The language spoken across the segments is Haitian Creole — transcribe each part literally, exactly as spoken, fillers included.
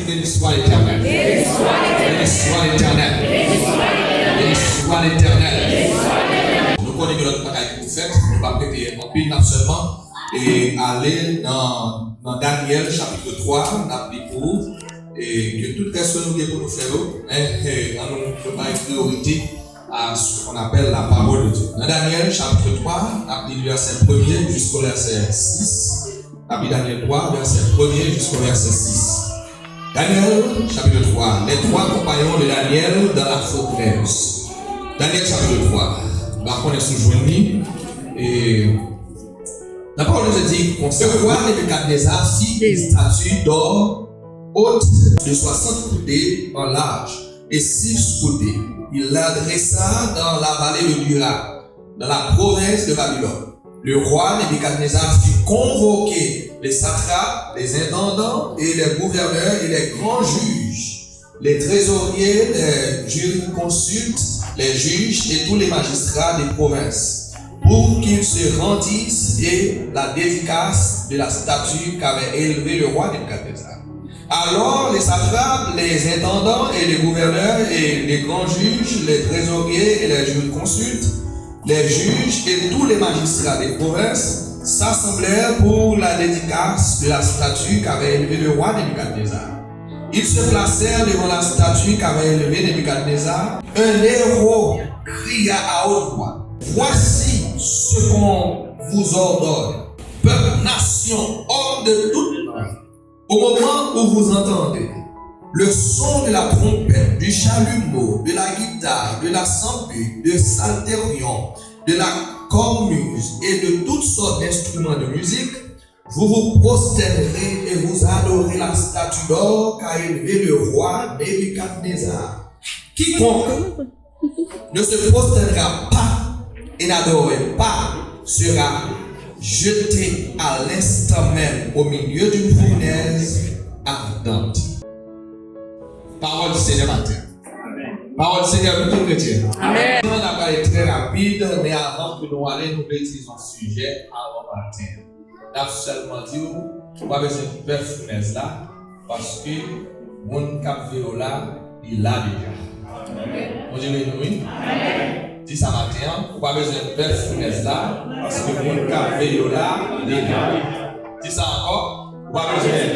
Béni soit l'Éternel. Béni soit l'Éternel. Béni soit l'Éternel. Nou konnen gen lòt bagay ki pou fèt, nou p ap rete anpil, n ap sèlman e ale nan, nan Danyèl chapit twa, n ap li pou ou, e ke tout rès nou gen pou nou fè yo, men, e, an nou bay priyorite à ce qu'on appelle la parole de Dieu. Dans Daniel chapitre trois, n ap li vèsè premye jisko vèsè sis. N ap li Daniel trois, vèsè premye jisko vèsè sis. Daniel chapitre trois, les trois compagnons de Daniel dans la fournaise. Daniel chapitre trois. M pa konnen si w jwenn li. E la parole de Dieu dit comme ça, le roi Nebuchadnezzar fit une statue d'or haute de soixante coudées en large et six coudées. Il la dressa dans la vallée de Dura, dans la province de Babylone. Le roi Nebuchadnezzar fit convoquer les satrapes, les intendants et les gouverneurs et les grands juges, les trésoriers, les jurisconsultes, les juges et tous les magistrats des provinces, pour qu'ils se rendissent et la dédicace de la statue qu'avait élevée le roi Nebuchadnezzar. Alors les satrapes, les intendants et les gouverneurs et les grands juges, les trésoriers et les jurisconsultes, les juges et tous les magistrats des provinces s'assemblèrent pour la dédicace de la statue qu'avait élevée le roi Nebuchadnezzar. Ils se placèrent devant la statue qu'avait élevée Nebuchadnezzar. Un héros cria à haute voix, voici ce qu'on vous ordonne, peuple, nation, homme de toute langue. Au moment où vous entendez le son de la trompette, du chalumeau, de la guitare, de la sambuc, de salterion, de la cornemuse et de toutes sortes d'instruments de musique, vous vous prosternerez et vous adorez la statue d'or qu'a élevée le roi Nebuchadnezzar. Quiconque ne se prosternera pas et n'adorera pas sera jeté à l'instant même au milieu d'une fournaise ardente. Pawòl Senyè maten. Pawòl Senyè pou tout kretyen. Amèn. Tan n ap ale trè rapid, men avan ke nou ale, nou vle itilize yon sijè avan maten. N ap sèlman di w, ou pa bezwen pè founèz la, paske moun k ap veye w la, li la deja. Bondye beni w, wi. Di sa maten an, ou pa bezwen pè founèz la, paske moun k ap veye w la, li la. Di sa ankò, ou pa bezwen.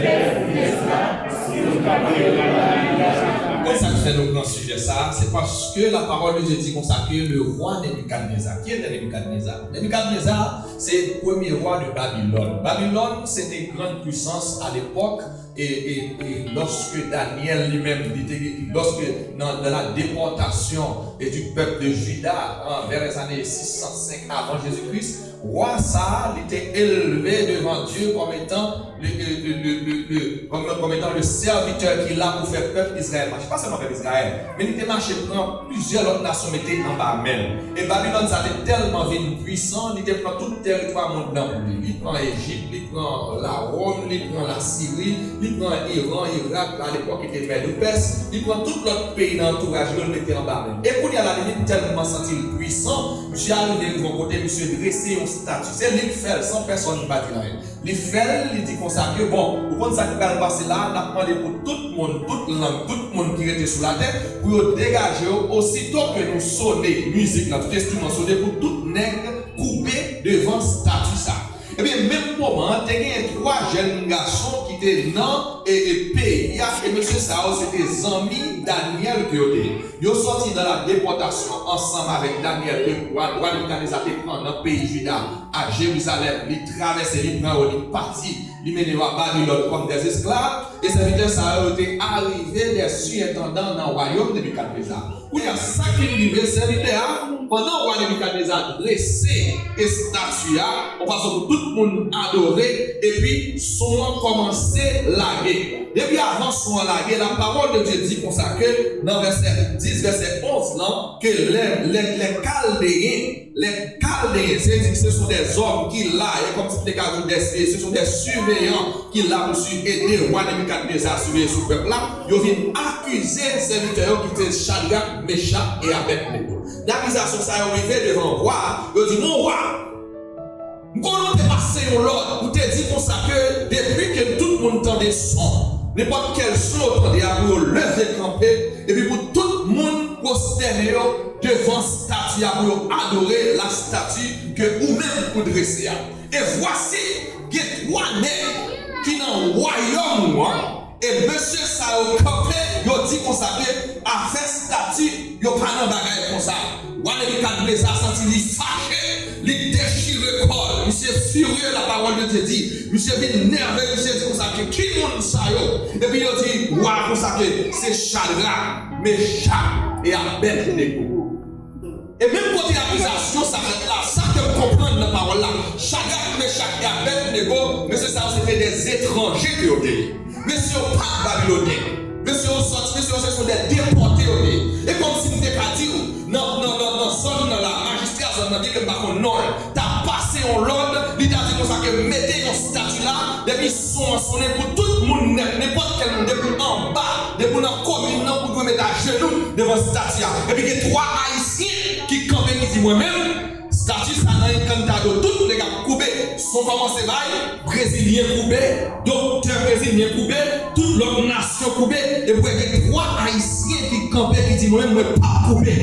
Konn sa k fè nou pran sijè sa a, se paske la parole de Dieu di konsa ke le roi Nebikadneza, ki était Nebikadneza? Nebikadneza, se premye wa de Babilòn. Babilòn, se te grann pwisans a lepòk, e, e, e lòske Danyèl li menm, li te, lòske nan, dans la déportation et du peuple de Juda, an, vers les années six cent cinq avant Jésus-Christ, wa sa a, li te elve devan Dye kòm etan le, le, le, le, le, le, kòm, kòm etan le sèvitè ki la pou fè pèp Izrayèl mache. Pa sèlman pèp Izrayèl, men li te mache pran plizyè lòt nasyon mete anba men l. E Babilòn sa te tèlman vin pwisan, li te pran tout tèritwa mond nan pou li. Li pran Ejip, li pran Lawòm, li pran Lasiri, li pran Iran, Irak, alepòk ki te Mèd ou Pès, li pran tout lòt peyi nan antouraj yo, li mete anba men l. E kounye a la, li vin tèlman santi l pwisan, misye arive rive yon kote, misye drese yon estati. Se li k fè l, san pèsòn pa di l anyen. Li fè l, li di konsa ke, bon, ou konn sa k pral pase la, n ap mande pou tout moun, tout lang, tout moun ki rete sou latè, pou yo degaje yo osito ke nou sone mizik nan, tout enstriman sone pou tout nèg koube devan estati sa. Ebyen, menm moman an, te genyen twa jèn gason ki te nan, e, e, peyi a, e mesye sa yo, se te zanmi Danyèl ke yo te ye. Yo sòti dans la déportation ansanm avèk Danyèl ke wa, wa Nebikadneza te pran nan peyi Jida, a Jerizalèm, li travèse, li pran yo, li pati, li mennen yo a Babilòn kòm dè esklav, e sèvitè sa yo, yo te arive dè sirentandan nan wayòm Nebikadneza. Kounye a, sa k vin rive, sèvitè a, pandan wa Nebikadneza drese estati a, yon fason pou tout moun adore, epi son an kòmanse lage. Depi avan son an lage, la parole de Dieu di konsa ke nan vèsè dis, vèsè onz lan, ke lè, lè, lè Kaldeyen, lè Kaldeyen, se di ke se son dè zòm ki la, e kòm si te ka di dè, se son dè siveyan ki la pou si ede wa Nebikadneza siveye sou pèp la, yo vin akize sèvitè yo ki se Chadrak, Mechak e Abèdnego. Lè akizasyon sa yo rive devan wa a, yo di, "Mon wa, m konnen w te pase yon lòd, ou te di konsa ke depi ke tout moun tande son, Nenpòt kèl son yo tande a, pou yo leve kanpe, epi pou tout moun pwostène yo devan stati a, pou yo adore la stati ke ou menm ou drese a. E vwasi, gen twa nèg ki nan wayòm ou an, e mesye sa yo kanpe, yo di konsa ke afè stati yo pa nan bagay konsa. Wa Nebikadneza santi li fache, li dechire kò l. Misye fire, la parole de Dieu dit. Misye vin nève, misye di konsa ke ki moun sa yo? Epi yo di wa konsa ke se Chadrak, Mechak e Abèdnego. E menm kote akizasyon sa fèt la, sa ke m konprann nan pawòl la, Chadrak, Mechak e Abèdnego, mesye sa yo se te de etranje ke yo te ye. Mesye yo pa t Babilonyen. Mesye yo sòti, mesye yo se yon de depòte yo te ye. E kòmsi m te ka di w, nan, nan, nan, nan zòn nan la, majistra zòn nan, byenke m pa konn non l, t ap pase yon lòd, li ta di konsa ke mete yon stati la, depi son an sonnen pou tout moun nèt, nenpòt kèl moun, depi w anba, depi w nan komin nan, ou dwe met ajenou devan stati a. Epi gen twa Ayisyen ki kanpe, ki di, mwen menm, stati sa nan Encantado, tout nèg ap koube. Son kòmanse bay, Brezilyen koube, doktè brezilyen koube, tout lòt nasyon koube, epi w gen twa Ayisyen ki kanpe, ki di, mwen menm, mwen p ap koube.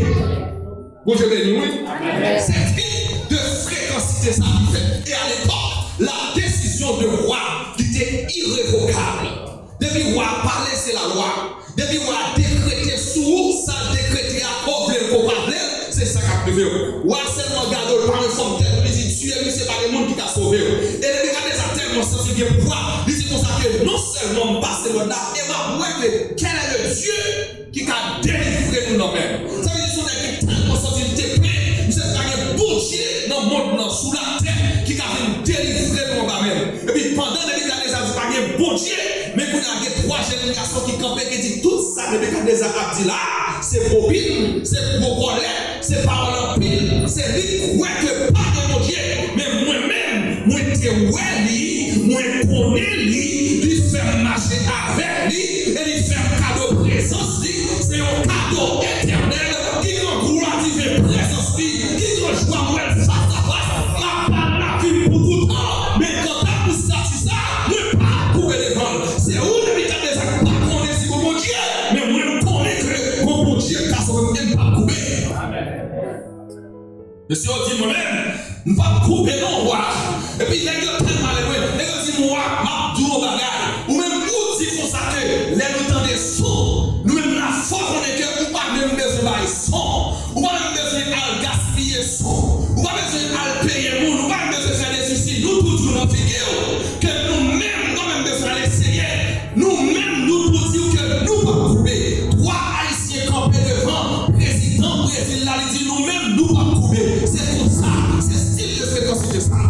Bondye beni w, wi. Se tip de frekansite sa ki fèt. E alepòk, la desizyon de wa, li te irevokab. Depi wa pale, se lalwa. Depi wa dekrete sou ou, sa l dekrete a, ko vle l, ko pa vle l, se sa k ap rive w. Wa sèlman gade w, l pa gen fòm tèt, li di, tiye misye, pa gen moun ki ka sove w. E Nebikadneza tèlman santi l gen pouvwa, li di konsa ke non sèlman m pase lòd la, e m ap wè ke quel est le Dieu ki ka delivre nou nan men l. Sa vle di se yon nèg ki tèlman santi l te plen, misye di pa gen Bondye nan mond lan, sou latè, ki ka vin delivre nou anba men l. Epi pandan Nebikadneza di pa gen Bondye, men kounye a gen twa jèn gason ki kanpe, ki di tout sa Nebikadneza ap di la, se bobin, se gwo kòlèt, se pawòl anpil, se li k kwè ke pa gen Bondye, men mwen menm, mwen te wè li, mwen konnen li, li fè m mache avèk li, e li fè m kado prezans li, se yon kado etènèl ki gen glwa diven prezans li, ki gen jwa m wè l fas a fas, m ap ba l lavi m pou toutan, men kanta pou stati sa, mwen pa ap koube devan l. Se ou Nebikadneza k pa konnen si gon Bondye, men mwen m konnen ke gon Bondye k ka sove m e m p ap koube. Mesye yo di mwen menm, m p ap koube non wa. Epi nèg yo tèlman ale lwen, nèg yo di m wa, m ap di w yon bagay. Ou menm ou di konsa ke lè nou tande son, nou menm la fò konnen ke ou pa menm bezwen bay son. Ou pa menm bezwen al gaspiye son. Ou pa bezwen al peye moun. Ou pa menm bezwen fè de sousi. Nou tou di w nan figi w ke nou menm, nou menm bezwen ale Seyè. Nou menm, nou tou di w ke nou p ap koube. Twa Ayisyen kanpe devan prezidan Brezil la, li di nou menm, nou p ap koube. Se konsa, se stil de frekansite sa.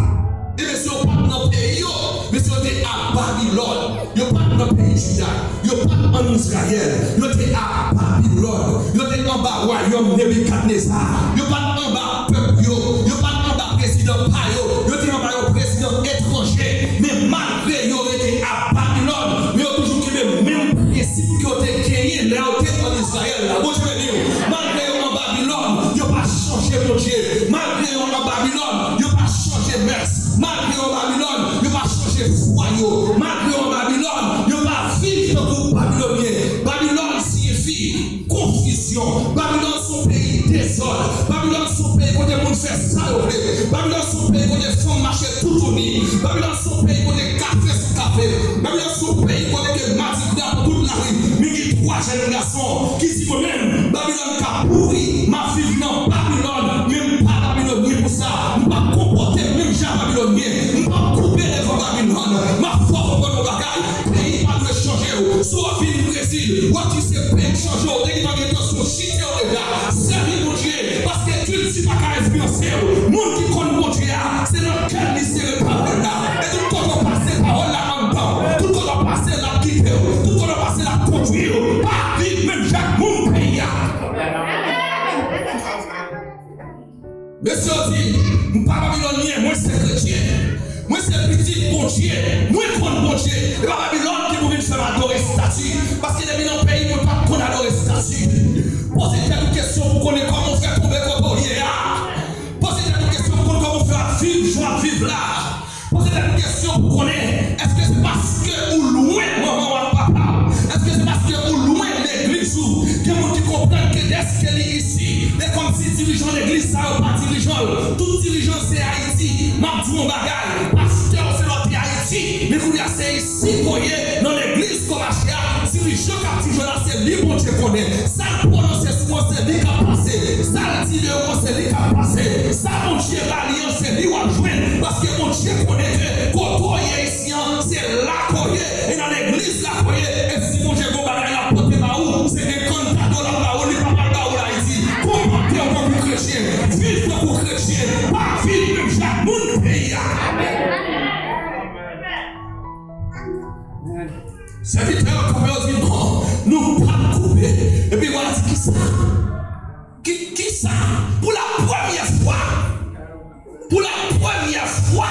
E mesye yo pa t nan peyi yo, mesye yo te a Babilòn. Yo pa t nan peyi Jida, yo pa t ann Izrayèl, yo te a Babilòn, yo te anba wayòm Nebikadneza, yo pa t anba pèp yo, yo pa t anba prezidan pa yo, yo te anba yon prezidan etranje. Men malgre yo rete a Babilòn, men yo toujou kenbe menm prensip ke yo te genyen lè yo te ann Izrayèl la. Bondye beni w. Malgre yo ann Babilòn, yo pa chanje Bondye. Malgre yo ann Babilòn, yo pa chanje mès. Malgre yo ann Babilòn, yo pa chanje fwa yo. Malgre yo ann Babilòn, yo pa viv tankou Babilonyen. Babilòn siyifi konfizyon. Babilòn se yon peyi dezòd. Babilòn se yon peyi kote moun fè sa yo vle. Babilòn se yon peyi kote fanm mache toutouni. Babilòn se yon peyi kote kafe sou kafe. Babilòn se yon peyi kote ke madigra pou tout lari. Men gen twa jèn gason ki di mwen menm, Babilòn ka pouri, m ap viv nan Babilòn, men m pa Babilonyen pou sa. M p ap konpòte m menm jan a Babilonyen. M p ap koube devan Babilòn. M ap fè w konprann yon bagay. Peyi pa dwe chanje w. Si w ap vin Brezil, w ap di se peyi k chanje w. Te gentan gen entansyon jete w deja. Sèvi Bondye, paske kilti pa ka enfliyanse w. Moun ki konn Bondye a, se nan kè l li sere pawòl la. E tout kote w pase, pawòl la anndan w. Tout kote w pase, l ap gide w. Tout kote w pase, l ap kondwi w. Pa viv menm jan ak moun peyi a. Mesye yo di, m pa Babilonyen, mwen se kretyen. Mwen se pitit Bondye. Mwen konn Bondye. E pa Babilòn ki pou vin fè m adore estati. Paske depi nan peyi m, mwen pa t konn adore estati. Poze tèt ou kesyon pou konnen kòman w fè tonbe kote w ye a. Poze tèt ou kesyon pou konn kòman w fè ap viv jan w ap viv la. Poze tèt ou kesyon pou konnen, èske se paske ou lwen manman w ak papa w? Èske li isi? E kòmsi dirijan legliz sa yo pa dirijan l. Tout dirijan se Ayiti. M ap di w yon bagay. Pastè w se lòt Ayiti. Men kounye a se isi ke w ye nan legliz ke w mache a. Dirijan k ap dirijan la se li Bondye konnen. Sa l pwononse sou mwen se li k ap pase. Sa l di de ou se li k ap pase. Sa Bondye ba li an se li w ap jwenn. Paske Bondye konnen ke kote w ye isi an se la ke w ye. E nan legliz la ke w ye. E si Bondye gen yon bagay l ap pote ba ou, se encantado l ap ba ou, li pa pral ba ou l Ayiti. Konpòte w tankou kretyen, viv tankou kretyen, pa viv menm jan ak moun peyi a. Sèvitè yo koupe, yo di non, nou p ap koupe. Epi w a di kisa? Ki, kisa? Pou la premyè fwa, pou la premyè fwa,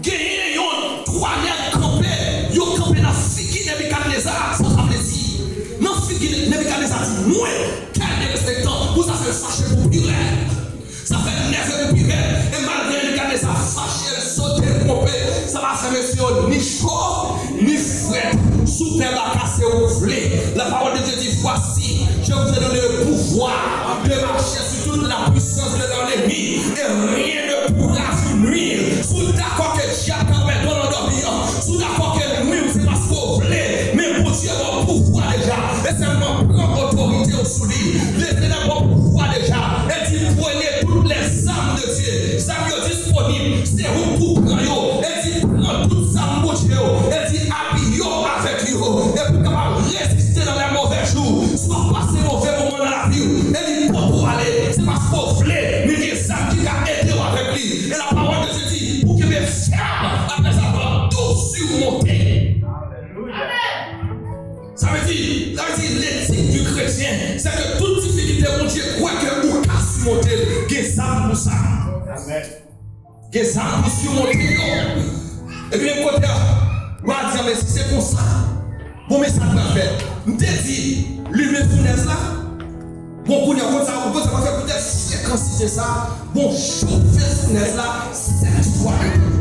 genyen yon twa nèg kanpe, yo kanpe nan figi Nebikadneza. Sa sa vle di? Nan figi Nebikadneza di, mwen, kè derespektan, pou sa fè l fache pou pi rèd. Sa fè l nève pou pi rèd. E malgre Nebikadneza fache, l sote, l twonpe, sa pa fè mesye yo ni cho, ni frèt. Sou tè baka se ou vle. La parole de Dieu dit, voici, je vous ai donné le pouvoir de marcher sur toute la puissance de l'ennemi, et rien ne pourra vous nuire. Si w dakò ke dyab ka mete w nan dòmi an, si w dakò ke l nwi w, se paske w vle, men Bondye ba w pouvwa deja. E sèlman pran otorite w sou li. Leve nan ba w pouvwa deja. E di, prenez toutes les armes de Dieu. Zam yo disponib, se ou k pou pran yo. E di, pran tout zam Bondye yo. E di, abiye w avèk yo. E pou w kapab reziste dans les mauvais jours. Si w ap pase move moman nan lavi w, e li pote w ale, se paske w vle, men gen zam ki ka ede w avèk li. E la parole de Dieu dit, pou kenbe fèm, après avoir tout surmonté. Sa vle di, sa vle di, letik di kretyen, se ke tout difikilte Bondye kwè ke ou ka simonte l, gen zam pou sa. Gen zam pou simonte yo. Epi menm kote a, wa a di, men si se konsa, bon, men sa k pral fèt. M te di, limen founèz la, bon, kounye a, konn sa, konn sa w ap fè, poutèt frekansite sa, bon, chofe founèz la sèt fwa de plis.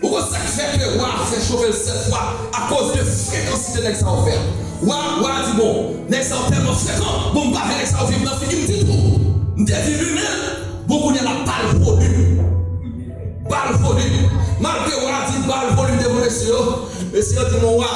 Ou konn sa k fè ke wa a fè chofe l sèt fwa? Akoz de frekansite nèg sa yo fè. Wa, wa a di, bon, nèg sa yo tèlman frekan, bon, m pa vle nèg sa yo viv nan figi m ditou. M te di limen l, bon, kounye a la, ba l volim. Ba l volim. Malgre wa a di ba l volim devan mesye yo, mesye yo di, mon wa,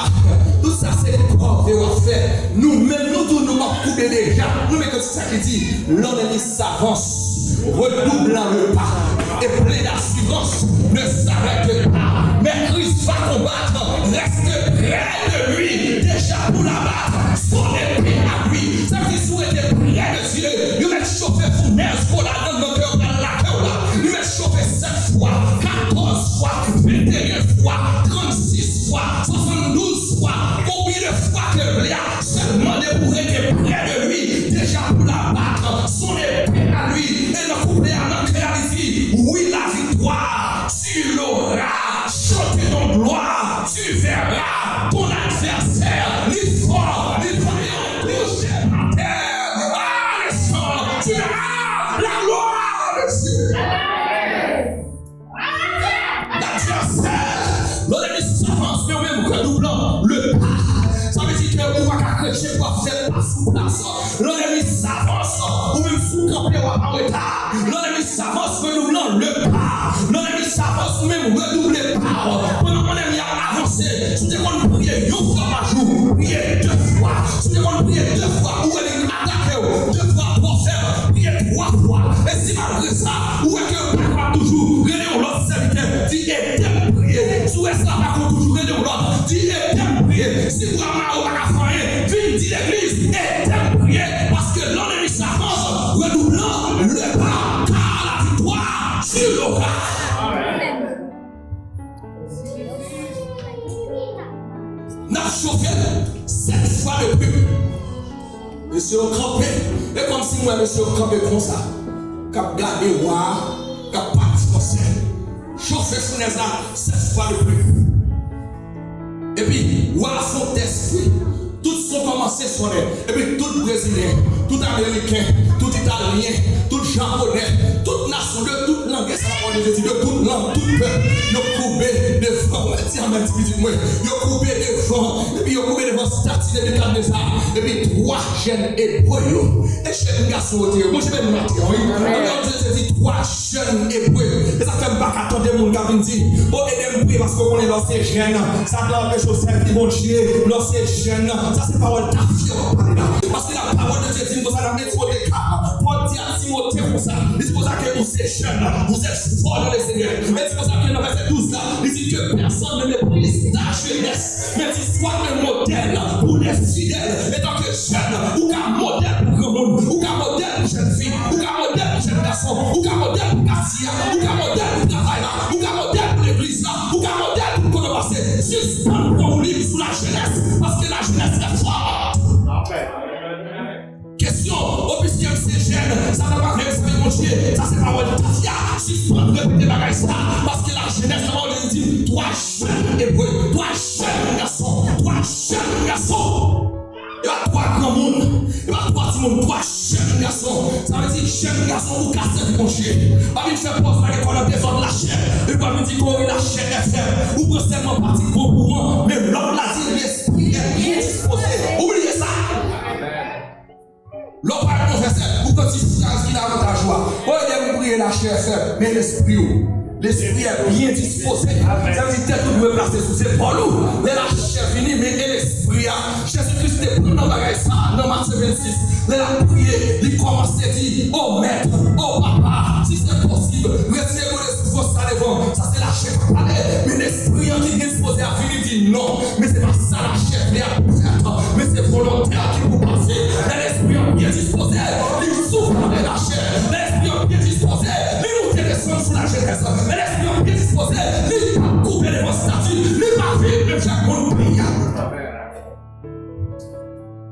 tout sa se kòve w ap fè. Nou menm, nou tou, nou p ap koube deja. Nou men kantik sa ki di, l'ennemi s'avance, redoublant le pas, et plein d'assurance, ne s'arrête pas. Mais Christ va combattre, reste près de lui, déjà pour l'abattre, son épée à lui. Sa vle di, si w rete prè de Dye, yo mèt chofe founèz ke w ladan l nan kè w, pral lake w la. Li mèt chofe sèt fwa, katòz fwa, venteyen fwa, trannsis fwa, swasanndouz fwa, konbyen de fwa ke l vle a, sèlman depi w rete prè de li, déjà pour l'abattre, son épée à lui. E nan kouplè a, nan kè a, li di, oui, la victoire, tu l'auras, chante ton gloire, tu verras, ton adversaire, li fò, li vayan, kouche atè, à l'instant, tu verras la gloire de Dieu. Ladvèsè, lènmi s'avance, men ou menm redoublan le pas. Sa vle di ke ou pa ka kretyen pou ap fè pa sou plas. Lènmi s'avance, ou menm si w kanpe w ap an reta. Lènmi s'avance, redoublan le pas. Lènmi s'avance, ou menm redouble pa w. Pandan lènmi a avanse, si w te konn priye yon fwa pa jou, priye de fwa. Si w te konn priye de fwa, ou wè li atake w de fwa, Pwovèb, priye twa fwa. E si malgre sa, ou wè ke yo pa kapab toujou, rele yon lòt sèvitè, di, ede m priye. Si w wè sa pa konn toujou, rele yon lòt, di, ede m priye. Si bra m mare, ou pa ka fè anyen, vin di legliz, ede m priye. Paske lènmi s'avance, redoublant le pas, car la victoire, tu l'auras. N ap chofe l sèt fwa de plis. Mesye yo kanpe. E kòmsi m wè mesye yo kanpe konsa, k ap gade wa a, k ap pale fransè. Chofe founèz la sèt fwa de plis. Epi, wa a fè yon tèspri. Tout son kòmanse sonnen. Epi tout Brezilyen, tout Ameriken, tout Italyen, tout Japonè, tout nasyon, de tout lang, e sa la pawòl de Dye di, de tout lang, tout pèp, yo koube devan mwen. Ti amèn, ti pitit mwen. Yo koupe devan, epi yo koupe devan estati Nebikadneza, epi twa jèn Ebre yo. E jèn gason yo te ye. Bondye beni maten an, wi. Amèn. Bondye te di twa jèn Ebre. E sa fè m pa ka tande moun k ap vin di, o, ede m priye, paske w konnen lè w se jèn, sa ka anpeche w sèvi Bondye, lè w se jèn. Sa se pawòl tafya w ap pale la. Paske la pawòl de Dye di m konsa nan Egzòd kat, Pòl di a Timote konsa, li di konsa ke ou se jèn, vous êtes fort dans le Seigneur. Men di konsa ke nan vèsè douz la, li di que personne ne méprise la jeunesse, mais qu'il soit un modèle pour les fidèles. Etan ke jèn, ou ka modèl pou granmoun, ou ka modèl pou jèn fi, ou ka modèl pou jèn gason, ou ka modèl pou katye a, ou ka modèl pou travay la, ou ka modèl pou legliz la, ou ka modèl pou kote w pase. Sispann pran woulib sou lajenès, paske lajenès se fò. Kesyon, o piske m se jèn, sa pa vle m sèvi Bondye, sa se pawòl tafya. Sispann repete bagay sa, paske lajenès, la Bib di, twa jèn Ebre, twa jèn gason, twa jèn gason. E pa twa granmoun, e pa twa timoun, twa jèn gason. Sa vle di, jèn gason, ou ka sèvi Bondye. Pa vin fè pòz lage kò nan dezòd lachè, epi w ap vin di ke wi lachè è fèb. Ou pran sèlman pati k bon pou ou an, men lòt la di, lespri è byen dispoze. Ou bliye sa? Lè w pa renmen yon vèsè, ou pran ti fraz ki nan avantaj ou a. O, ede m priye, lachè è fèb, men lespri w, lespri è byen dispoze. Sa vle di tèt ou dwe plase sou zepòl ou. Lè lachè vini, men e lespri a. Jezi Kris te pran nan bagay sa a, nan Matye vennsis. Lè l ap priye, li kòmanse di, o Mèt, o Papa, si se posib, retire move soufrans sa devan m. Sa se lachè k ap pale, men lespri an ki byen dispoze a vini di non. Men se pa sa lachè vle a pou fèt, men se volontè a ki pou pase. Lè lespri an byen dispoze, li soulve lachè. Lè lespri an byen dispoze, li moute desann sou lajenès. Lè lespri an byen dispoze, li pa koupe devan estati, li pa viv menm jan ak moun peyi a.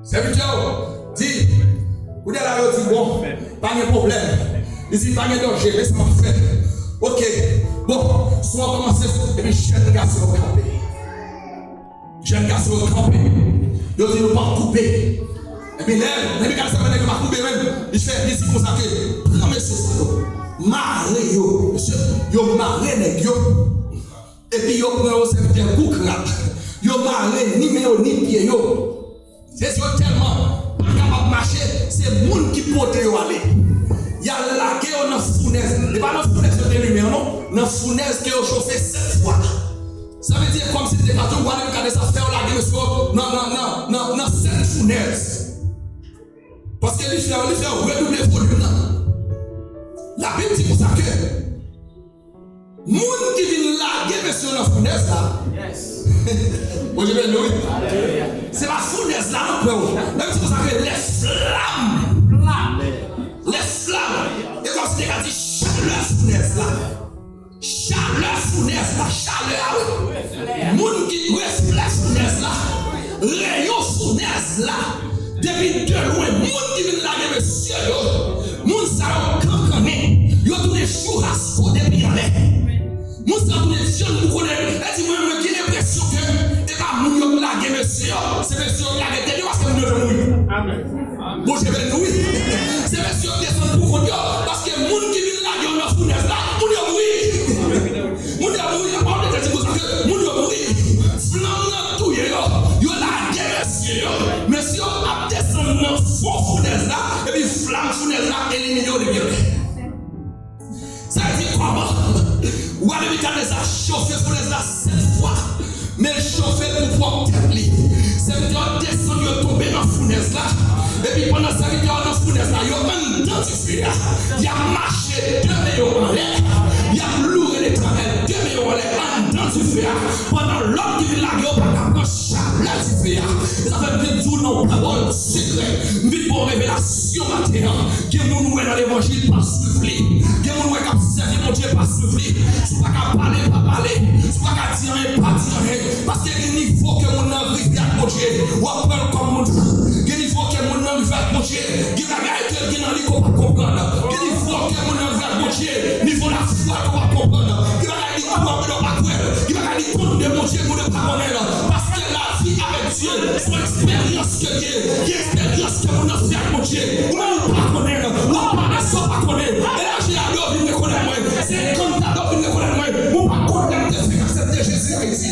Sèvitè yo di, kounye a la yo di, bon, pa gen pwoblèm. Li di, pa gen danje, men sa m ap fè. Oke, bon, son an kòmanse, epi jèn gason yo kanpe. Jèn gason yo kanpe. Yo di nou p ap koupe. Epi lè, lè li gade sa, nèg yo pa koupe menm. Li fè, li di konsa ke, pran mesye sa yo. Mare yo. Mesye, yo mare nèg yo. Epi yo pran yo sèvitè kou krab. Yo mare ni men yo, ni pye yo. Sèvitè yo tèlman pa kapab mache, se moun ki pote yo ale. Y al lage yo nan founèz. E pa nan founèz yo te limen an non. Nan founèz ke yo chofe sèt fwa. Sa vle di, kòmsi te ka di w, wa Nebikadneza fè yo lage mesye yo nan, nan, nan, nan, nan sèt founèz. Paske li fè, li fè yo redouble volim nan. Labib di konsa ke moun ki vin lage mesye yo nan founèz la. Bondye beni nou, wi. Se pa founèz la non, frè. Labib di konsa ke les flammes. Les flammes. E kòmsi te ka di chalè founèz la. Chalè founèz la, chalè a wi. Moun ki reflè founèz la, reyon founèz la, depi de lwen, moun ki vin lage mesye yo, moun sa yo kankannen, yo tounen chouhasko depi anlè. Moun sa yo tounen vyann boukonnen. E di mwen, mwen gen enpresyon ke e pa moun yo k lage mesye yo, se mesye yo k lage tèt yo paske moun yo te mouri. Amèn. Bondye beni nou, wi. Se mesye yo desann pou kont yo, paske moun ki vin lage yo nan founèz la, moun yo mouri. Moun yo mouri, la pawòl de Dye di konsa ke moun yo mouri. Flanm nan touye yo, yo lage mesye yo. Mesye yo ap desann nan fon founèz la, epi flanm founèz la elimine yo depi anlè. Sa vle di kòman? Wa Nebikadneza chofe founèz la sèt fwa, men l chofe l pou pwòp tèt li. Sèvitè yo desann, yo tonbe nan founèz la. Epi pandan sèvitè yo nan founèz la, yo anndan dife a. Y ap mache de men yo anlè. Y ap loure Letènèl de men yo anlè anndan dife a. Pandan lòt ki vin lage yo pa ka pran chalè dife a. E sa fè m vin di w nan yon pawòl sekrè. M vin ba w revelasyon maten an. Gen moun ou wè nan levanjil, pa swiv li. Gen moun ou wè k ap sèvi Bondye, pa swiv li. Si w pa ka pale, pa pale. Si w pa ka di anyen, pa di anyen. Paske gen nivo ke moun nan rive ak Bondye, w ap pran l kòm moun fou. Gen nivo ke moun nan rive ak Bondye, gen bagay ke l gen nan li ke w pa konprann. Gen nivo ke moun nan rive ak Bondye, nivo lafwa ke w pa konprann. Gen bagay li kwè, men w pa kwè l. Gen bagay li konn de Bondye, men w pa konnen l. Paske lavi avèk Dye se yon eksperyans ke l ye. Gen eksperyans ke moun nan fè ak Bondye. Ou menm ou pa konnen l. W ap pale sa w pa konnen. E lè Jeyado vin rekonèt mwen, senkant Jeyado vin rekonèt mwen, ou pa konn lè m te fenk aksepte Jezi Ayiti.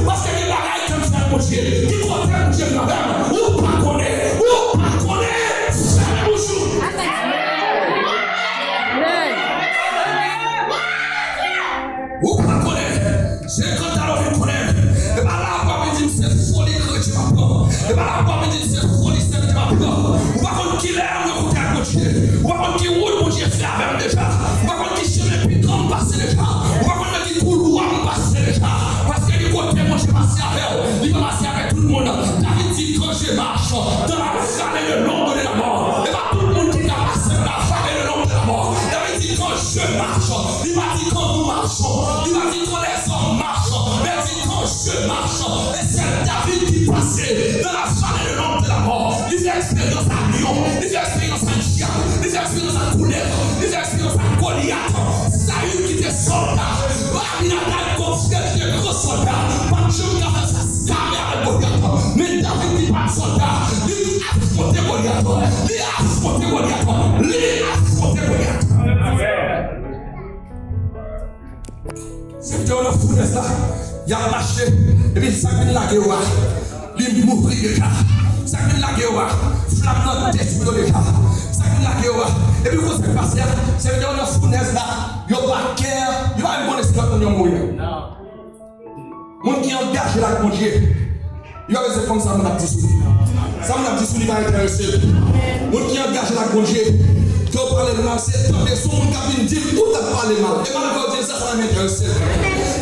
Paske gen bagay ke m fè ak Bondye. Ki kote Bondye m nan menm? Ou pa konnen. Ou pa konnen. Fèmen bouch ou. Ou pa konnen. Se kanta w vin konnen. E pa la w ap vin di m se foli kretyen m ap pran. E pa la w ap vin di m se foli sèvitè m ap pran. Ou pa konn kilè m rankontre ak Bondye. Ou pa konn ki wout Bondye fè avè m deja. Ou pa konn ki chemen pikan m pase deja. Ou pa konn nan ki koulwa m pase deja. Paske gen kote Bondye pase avè w, li pa pase avè tout moun. David di, quand je marche dans la vallée de l'ombre de la mort. E pa tout moun ki ka pase nan la vallée de l'ombre de la mort. David di, quand je marche. Li pa di quand nous marchons. Li pa di quand les hommes marchent. Men li di quand je marche. E sèl David ki pase nan la vallée de l'ombre de la mort. Li fè eksperyans ak lyon. Li fè eksperyans ak dyab. Li fè eksperyans ak koulèv. Li fè eksperyans ak Golyat. Sayil ki te sòlda. Abinadab konfye ki te gran sòlda. Pa t janm ka fè fas kare avèk Golyat. Men David ki pa t sòlda. Li afwonte Golyat. Li afwonte Golyat. Li afwonte Golyat. Sèvitè yo nan founèz la, y ap mache, epi sa k vin lage yo a, li mouri deja. Sa k vin lage yo a, flam nan detwi yo deja. Sa k vin lage yo a, epi ou konn sa k pase a, sèvitè yo nan founèz la, yo pa kè, yo pa menm konnen si lòt moun yo mouri. Moun ki angaje l ak Bondye, li pa bezwen konn sa moun ap di sou li. Sa moun ap di sou li pa enterese l. Moun ki angaje l ak Bondye, ke w pale l mal, se tande son moun k ap vin di l ou t ap pale mal. E malgre w di l sa, sa pa menm enterese l.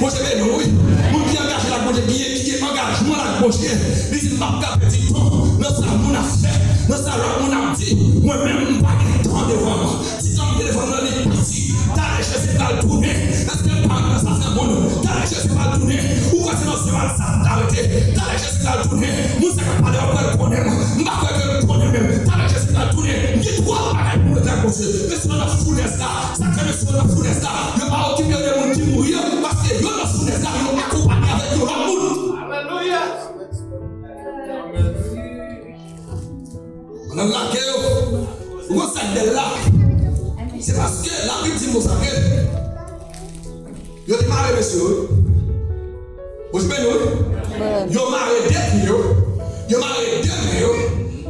Bondye beni w, wi. Moun ki angaje l ak Bondye, ki, ki gen angajman l ak Bondye, li di, "M p ap ka pèdi tan nan sa moun ap fè, nan sa lòt moun ap di. Mwen menm, m pa gen tan devan." Ti tan m te devan nan li pati. Talè Jezi pral tounen. Èske l pa nan zafè moun? Talè Jezi pral tounen. Ou kwè se nan zye w sa m ta rete? Talè Jezi pral tounen. Moun sa k ap pale a pral konnen m. M pa kwè ke l konnen menm. Talè Jezi pral tounen. M gen twòp bagay pou m regle ak Bondye. Mesye yo nan founèz la. Sa k fè mesye yo nan founèz la? Yo pa okipe yo de moun ki mouri yo. Paske yo nan founèz la, yo akonpanye avèk yon lòt moun. Alelouya! Pandan l lage yo, ou konn sa k bèl la? Se paske Labib di konsa ke yo te mare mesye yo, wi. Bondye beni w, wi. Yo mare de pye yo, yo mare de men yo,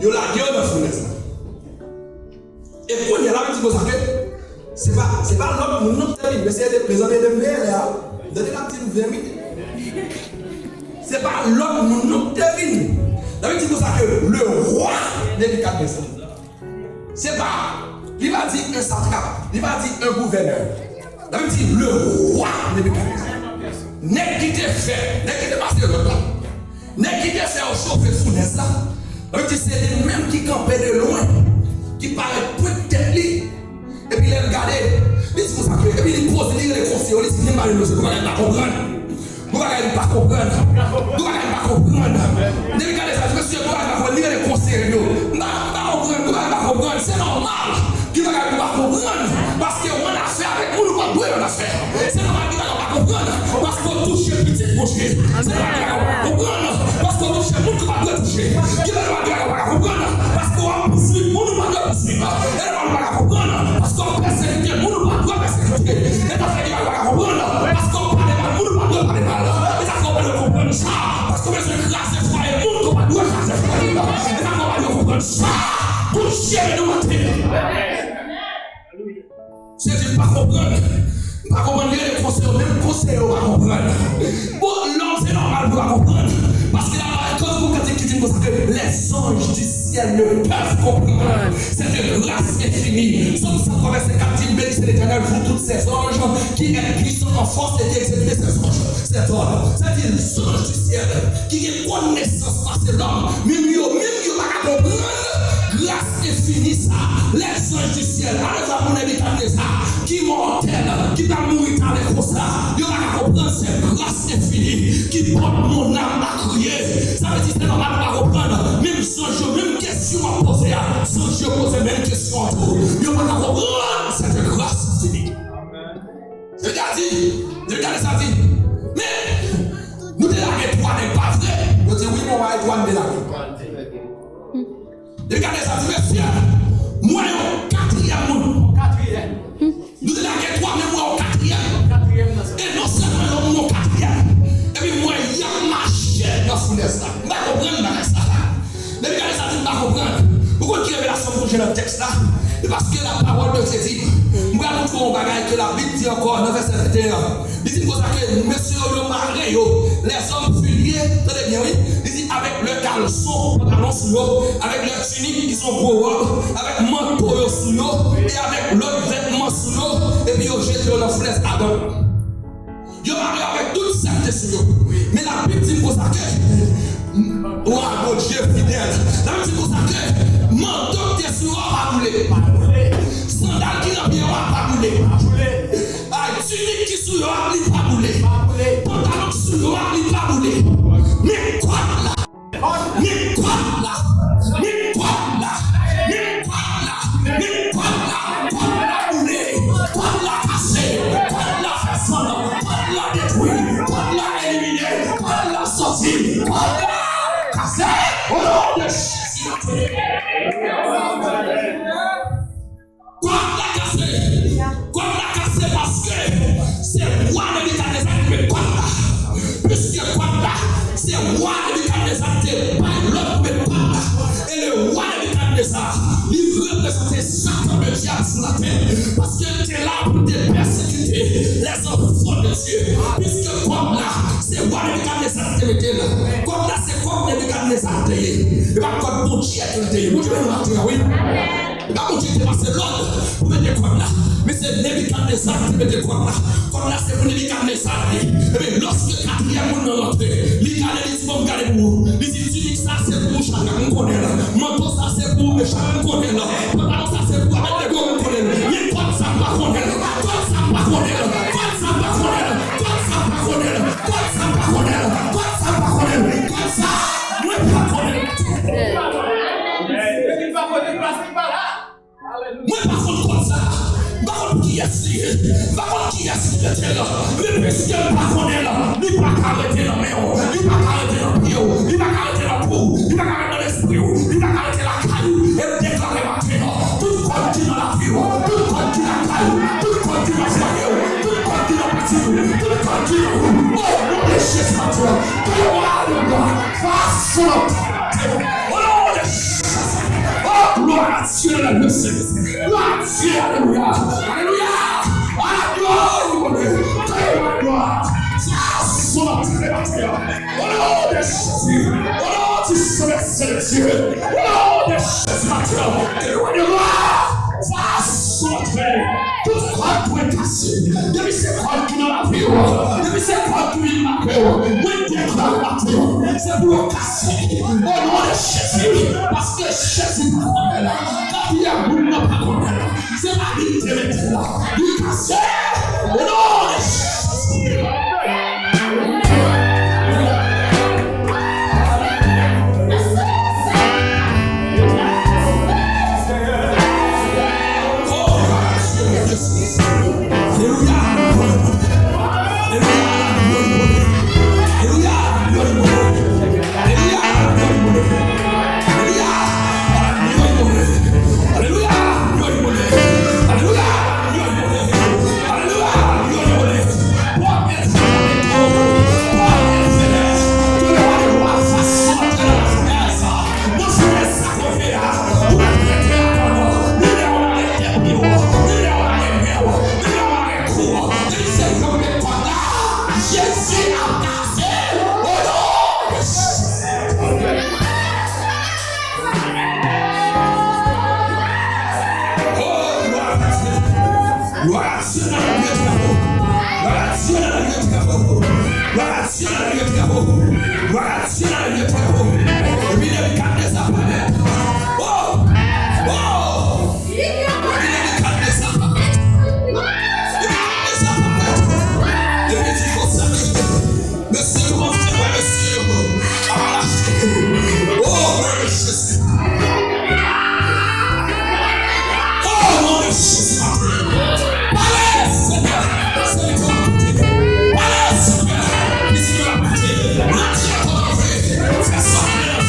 yo lage yo nan founèz la. E kounye a, Labib di konsa ke se pa, se pa lòt moun non ki te vin. Mesye te plezante de m veye lè a. Tande l ap di m veye wi. Se pa lòt moun non ki te vin. Labib di konsa ke le roi Nebikadneza. Se pa, li pa di un satrap, li pa di un gouvènè. Labib di le roi Nebikadneza. Nèg ki te fè, nèg ki te pase lòt la. Nèg ki te fè yo chofe founèz la, Labib di se li menm ki kanpe de lwen, ki parèt pwent tèt li, epi lè l gade, li di konsa ke, epi li poze, li rele konseye yo, li di, "Vin pale nou, se gon bagay m pa konprann. Gon bagay m pa konprann. Gon bagay m pa konprann." Nebikadneza di, "Mesye, gon bagay m pa konprann." Li rele konseye yo. "M pa, m pa konprann, gon bagay m pa konprann." Se nòmal. Gen bagay ou pa konprann, paske w annafè avèk moun ou pa dwe annafè. Se nòmal gen bagay ou pa konprann, paske w touche pitit Bondye. Se nòmal gen bagay ou pa konprann, paske w touche moun ou pa dwe touche. Gen bagay ou pa konprann, paske w ap pouswiv moun ou pa dwe pouswiv. E nòmal ou pa konprann, paske w ap pèsekite moun ou pa dwe pèsekite. E sa fè gen bagay ou pa konprann, paske w pale mal moun ou pa dwe pale mal. E sa fè w pa dwe konprann sa, paske w bezwen kraze fwaye moun ou pa dwe kraze fwaye. E sa fè w pa dwe konprann sa. Bondye beni w maten. Se di m pa konprann. M pa konprann, gen de konseye yo, menm konseye yo pa konprann. Bon, lòm se nòmal pou pa konprann. Paske la parèt kòm pou kantik ki di konsa ke les anges du ciel ne peuvent comprendre cette grâce infinie. Sòm san twa vèsè kat di, "Bénissez l'Éternel, vous tous ses anges, qui êtes puissants en force et qui exécutez ses ordres." Ses ordres. Sa di, zanj di syèl ki gen konesans pase lòm, menm yo menm yo pa ka konprann gras enfini sa. Lèzanj di syèl, alevwa pou Nebikadneza ki mòtèl, ki t ap mouri talè konsa, yo pa ka konprann se gras enfini ki pòt mon âme a kriye. Sa vle di se nòmal ou pa konprann. Menm zanj yo, menm kesyon w ap poze a, zanj yo poze menm kesyon an tou. Yo pa ka konprann se gras enfini. Yo te di, yo te gade sa di, men, nou te lage twa nèg, pa vre? Yo di, wi, men w pa wè twa n te lage. Yo te gade sa di, mesye, m wè yon katriyèm moun. Nou te lage twa, men m wè yon katriyèm. E non sèlman yon moun, yon katriyèm. Epi m wè y ap Li di ankò nan vèsè venteyen an, li di konsa ke mesye yo, yo mare yo, les hommes fut liés, tande byen wi, li di avec leurs caleçons, pantalon sou yo, avec leurs tuniques qui sont gwo wòb, avec manto yo sou yo, e avec lòt vètman sou yo, epi yo jete yo nan founèz adan. Yo mare yo avèk tout sa k te sou yo. Men Labib di n konsa ke, wa Bondye fidèl. Labib di n konsa ke manto k te sou yo a pa boule. Sandal ki nan pye yo a pa boule. Ay, tinik ki sou yo a, li pa boule. Pantalon ki sou yo a, li pa boule. Men kòd la. Men kòd la, men kòd la, men kòd la, men kòd la, kòd la boule, kòd la kase, kòd la fè fann, kòd la detwi, kòd la elimine, kòd la sòti, kòd la kase, o non de Jezi. Kòd la kase. Kòd la kase paske se wa Nebikadneza ki te met kòd la. Piske kòd la, se wa Nebikadneza ki te bay lòd pou met kòd la. E le wa Nebikadneza, li reprezante Satan, le diable sou latè. Paske l te la pou l te pèsekite les enfants de Dieu. Piske kòd la, se wa Nebikadneza ki te mete l. Kòd la, se kòd Nebikadneza ki te ye. E pa kòd Bondye ki te ye. Bondye beni maten an, wi. E pa Bondye ki te pase lòd pou mete kòd la, men se Nebikadneza ki te mete kòd la. Kòd la se pou Nebikadneza li ye. Ebyen, lòske katriyèm moun nan rantre, li gade, li di, "Bon, m gade pou ou." Li di, "Tinik sa se pou ou, Chadrak, m konnen l. Manto sa se pou ou, Mechak, m konnen l. Pantalon sa se pou Abednego, m konnen l. Men kòd sa m pa konnen l. Kòd sa m pa konnen l. Kòd sa m pa konnen l. Kòd sa m pa konnen l. Kòd sa m pa konnen l. Kòd sa m pa konnen l. Kòd sa, mwen pa konnen l." Mwen pa konn kòd sa. M pa konn pou kiyès li ye. M pa konn kiyès ki mete l. Men piske m pa konnen l, li pa ka rete nan men w. Li pa ka rete nan pye w. Li pa ka rete nan kou w. Li pa ka rete nan lespri w. Li pa ka rete lakay ou. E m deklare maten an, tout kòd ki nan lavi w, tout kòd ki lakay ou, tout kòd ki nan fwaye w, tout kòd ki nan pitit ou, tout kòd ki nan ou, o non de Jezi, maten an, ke le wa de glwa fasse son entrée. O non de Jezi. Oh, gloire à Dieu dans le ciel. Gloire à Dieu, alelouya. Alelouya. Alelouya. Gloire. Gloire. Sa, son entrée, maten an. Au nom de Jésus. Au nom du sang versé de Dieu. Au nom de Jésus, maten an. Gloire. Sa, son entrée. Tout kòd dwe kase. Depi se kòd ki nan lavi w, depi se kòd ki vin make w, mwen deklare maten an, se pou yo kase. O non de Jezi, paske Jezi pa konnen l, katriyèm moun nan pa konnen l, se pa li ki te mete l, li kase. O non de Jezi. Alelouya. Jezi ap kase o non de Jezi. Oh, gloire à Dieu. Gloire à Dieu dans le lieu très haut. Gloire à Dieu dans le lieu très haut. Gloire à Dieu dans le lieu très haut. Gloire à Dieu dans le lieu très haut. Epi Nebikadneza parèt. Oh! Oh! Epi Nebikadneza parèt. Nebikadneza parèt. Epi di konsa, mesye yo, mwen fè wè mesye yo ap mache. Oh, mwen mesye. Oh, non, Jezi, pale, Senyè, se li ki ap koute. Pale, Senyè, ki di nou ap koute. Mwen di ankò, fè sa.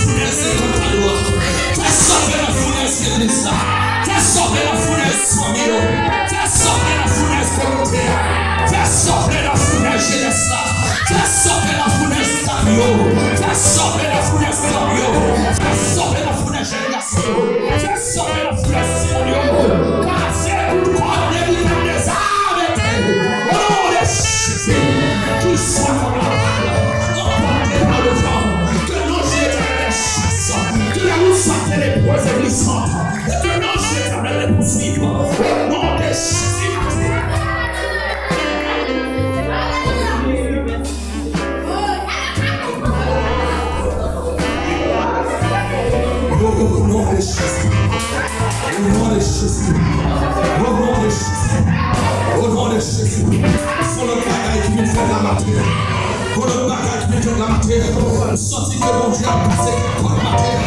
Gon lòt bagay ki vin fèt la maten an. M santi ke Bondye ap kase kèk kòd maten an.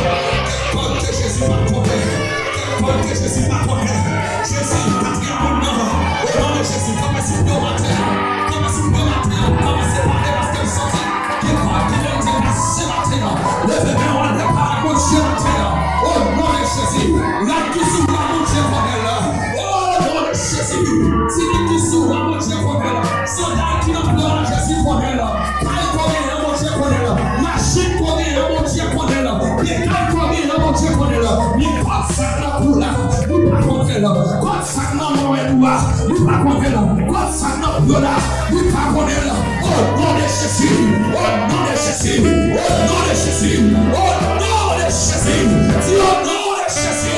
Kèk kòd ke Jezi pa konnen. Kèk kòd ke Jezi pa konnen. Jezi, katriyèm moun nan. O non de Jezi, kanpe sou pye w maten an. Kanpe sou pye w maten an. Kòmanse pale paske m santi gen kòd ki vin depase maten an. Leve men w anlè, pale ak Bondye maten an. O non de Jezi, rad ki sou ou a, Bondye konnen l. O non de Jezi, tibit ki sou ou a, Bondye konnen l. Sandal ki nan pye w la, Jezi konnen l. Kay ke w genyen an, Bondye konnen l. Machin ke w genyen an, Bondye konnen l. Pye kay ke w genyen an, Bondye konnen l. Men kòd sa k nan kou w la, li pa konnen l. Kòd sa k nan mwen ou a, li pa konnen l. Kòd sa k nan pye w la, li pa konnen l. O non de Jezi, o non de Jezi, o non de Jezi, o non de Jezi, di o non de Jezi.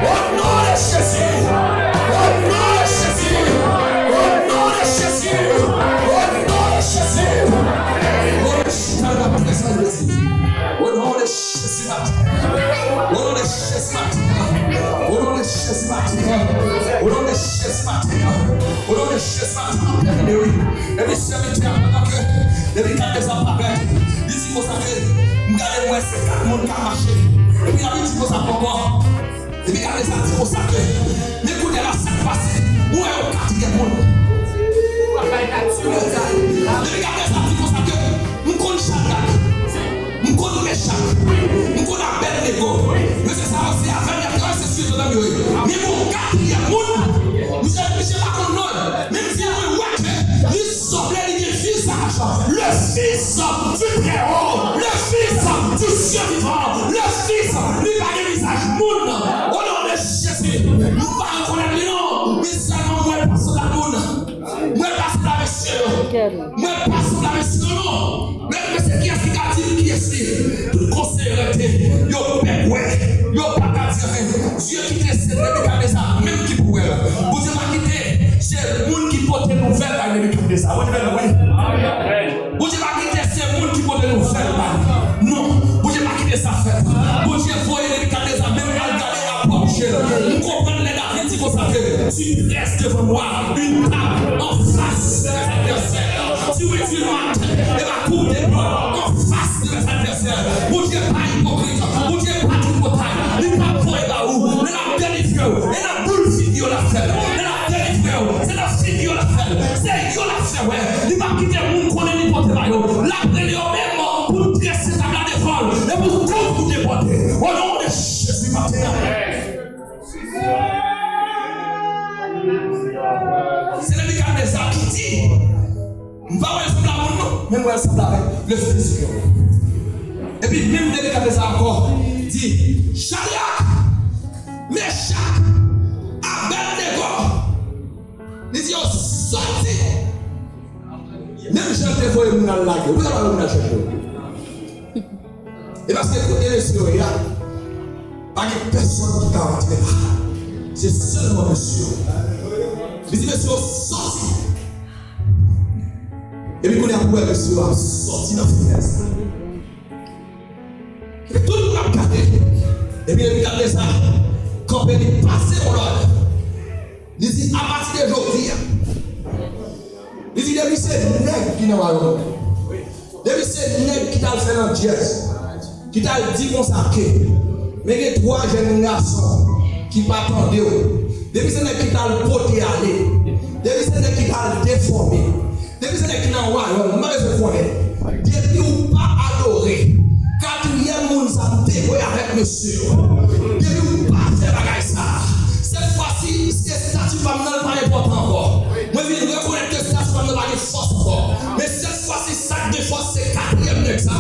O non de Jezi! O non de Jezi! O non de Jezi! O non de Jezi! O non de Jezi! O non de Jezi maten! O non de Jezi maten! O non de Jezi maten! O non de Jezi maten! O non de Jezi maten! Epi sèvitè a, pandan ke Nebikadneza parèt, li di konsa ke, m gade, m wè se kat moun k ap mache. Epi l ap di konsa ankò. Nebikadneza di konsa ke, men kounye a la sa k pase, m wè yon katriyèm moun. Nebikadneza di konsa ke, m konn Chadrak, m konn Mechak, m konn Abèdnego. Mesye sa yo se avè m y ap travay, se sou yo menm yo ye. Men gon katriyèm moun, misye, misye pa konn non l. Men m di mwen wè ke li sanble li gen vizaj le Fils du Très-Haut, le Fils du Dieu vivant, le Fils, li pa gen vizaj moun. O non de Jezi, m pa rekonèt li non, men sèlman m wè l pase la moun. M wè l pase la mesye yo. M wè l pase la mesye yo non. Men, men se kiyès ki ka di m kiyès li? Tout konseye rete. Yo pè kwè. Yo pa ka di anyen. Dye kite se Nebikadneza menm ki pou wè l. Bondye pa kite se moun ki pote nouvèl bay Nebikadneza. Bondye pa kite se moun ki pote nouvèl bay li. Non. Bondye pa kite sa fèt. Bondye voye Nebikadneza menm al gade apwòch je l. M konprann lè David di konsa ke tu dresses devant moi une table en face de mes adversaires. Tu réduis ma tête et ma coupe déborde en face de mes adversaires. Bondye pa ipokrit. Bondye pa tripotay. Li p ap voye ba ou. Men l ap delivre w. E l ap boule figi yo l ap fè l. E l ap delivre w. Se nan figi yo l ap fè l. Se yo l ap fè wè. Li p ap kite moun konnen li pote ba yo. L ap rele yo menm pou drese tab la devan l. E pou tout pou debòde. O non de Jezi maten an. Se Nebikadneza ki di, m pa wè l sanble a moun non, men m wè l sanble avèk Lespri Senyè. Epi menm Nebikadneza ankò di, Chadrak, Mechak, Abèdnego, li di yo soti. Menm jan l te voye moun al lage, ou pa ta voye moun al chèche yo. E paske kote mesye yo ye a, pa gen pèsonn ki ka rantre la. Se sèlman mesye yo. Li di mesye yo soti. Epi kounye a pou wè mesye yo ap soti nan finès la. Epi tout moun ap gade. Epi Nebikadneza kanpe, li pase yon lòd. Li di, apati de jodi a, li di, depi se nèg ki nan wayòm, depi se nèg ki t al fè landjèz, ki t al di konsa ke, men gen twa jèn gason ki pa tande w, depi se nèg ki t al pote ale, depi se nèg ki t al defòme, depi se nèg ki nan wayòm, m pa bezwen konnen. Depi ou pa adore katriyèm moun sa m te voye avèk mesye yo, depi ou pa fè bagay sa, sèt fwa si estati pa m nan pa enpòtan ankò. Mwen vin rekonèt ke estati pa m nan pa gen fòs ankò. Men sèt fwa si sa k gen fòs se katriyèm nèg sa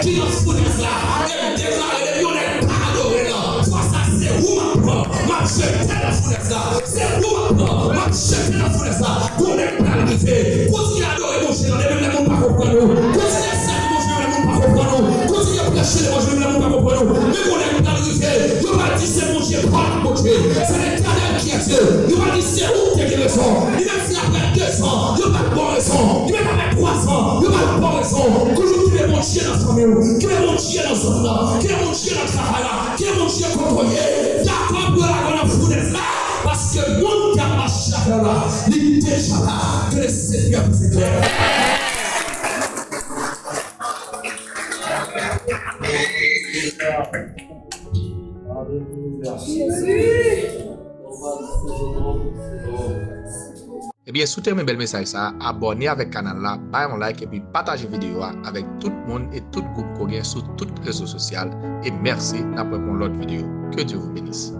ki nan founèz la. E m deklare depi yon nèg pa adore l, fwa sa se ou m ap pran, m ap jete nan founèz la. Se ou m ap pran, m ap jete nan founèz la. Gon nèg pral rive. Kontinye adore Bondye nan menm lè moun pa konprann ou. Kontinye sèvi Bondye menm lè moun pa konprann ou. Kontinye preche levanjil menm lè moun pa konprann ou. Men gon nèg pral rive. Yo pral di se Bondye pwòp Bondye. Se Letènèl ki est Dieu. Yo pral di se ou ki te gen rezon. Li menm si apre de zan, yo pa t ba w rezon. Li menm apre twa zan, yo pa t ba w rezon. Toujou kenbe Bondye nan fanmi w. Kenbe Bondye nan zòn nan. Kenbe Bondye nan travay la. Kenbe Bondye kote w ye. Dakò pou yo lage w nan founèz la. Paske moun k ap mache avè w la, li deja la. Que le Seigneur vous éclaire. Ebyen, si w te renmen bèl mesaj sa a, abòne avèk kanal la, bay yon like epi pataje videyo a avèk tout moun e tout gwoup ke w gen sou tout rezo sosyal. E mèsi, n ap wè pou yon lòt videyo. Que Dieu vous bénisse.